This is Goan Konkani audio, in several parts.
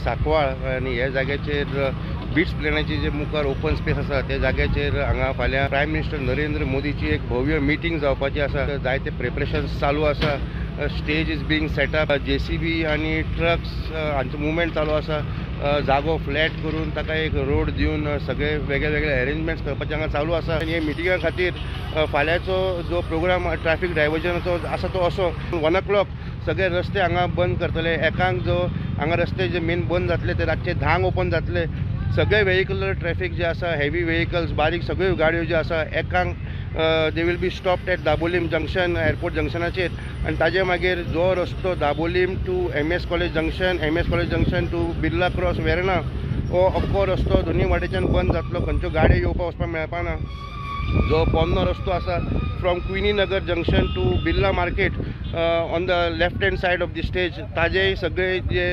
सांकवाळ आनी ह्या जाग्याचेर बिट्स पिलानीचे जे मुखार ओपन स्पेस आसा त्या जाग्याचेर हांगा फाल्यां प्रायम मिनिस्टर नरेंद्र मोदीची एक भव्य मिटींग जावपाची आसा. जायते प्रिपरेशन्स चालू आसा. Stage is being setup. JCB आनी ट्रक्स हांचो मुवमेंट चालू आसा. जागो फ्लॅट करून ताका एक रोड दिवन सगळे वेगळे वेगळे अरेंजमेंट्स करपाचे हांगा चालू आसा. आनी हे मिटिंगा खातीर फाल्यांचो जो प्रोग्राम ट्रॅफिक डायवर्जनाचो आसा तो असो 1 o'clock सगळे रस्ते हांगा बंद करतले. एकांक जो हांगा रस्ते जे मेन बंद जातले ते रातचे 10 ओपन जातले. सगळे वेहिकुलर ट्रॅफिक जे आसा, हेवी वेहिकल्स, बारीक सगळ्यो गाडयो ज्यो आसा एकांक they will be stopped at Dabolim junction, airport जंक्शनाचेर. आनी ताजे मागीर जो रस्तो Dabolim to MS college junction, MS college junction to Birla cross Verna, हो अख्खो रस्तो दोनी वाटेच्यान बंद जातलो. खंयच्यो गाडयो येवपा वचपाक मेळपा ना. जो पोन्नो रस्तो आसा from Queeny Nagar junction to Birla market on the left hand side of the stage, ताजेय सगळे जे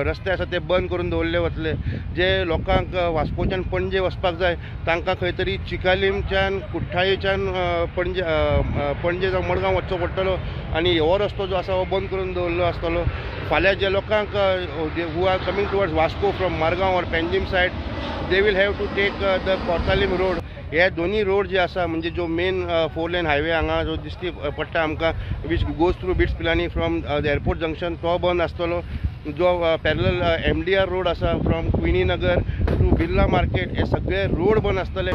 रस्ते आसा ते बंद करून दवरले वतले. जे लोकांक वास्कोच्यान पणजे वचपाक जाय तांकां खंय तरी चिकालीमच्यान कुठ्ठाळेच्यान पणजे पणजे जावं मडगांव वचचो पडटलो आनी हो रस्तो जो आसा हो बंद करून दवरलो आसतलो. फाल्यां जे लोकांक who are coming towards Vasco from Margao or Panjim side, they will have to take the Cortalim road. हे दोन्ही रोड जे आसा म्हणजे जो मेन 4 लेन हायवे हांगा जो दिश्टी पडटा आमकां, which goes through BITS Pilani from the airport junction, तो बंद आसतलो. जो पॅरलल MDR road आसा from Queeny Nagar to Birla market, हे सगळे रोड बंद आसतले.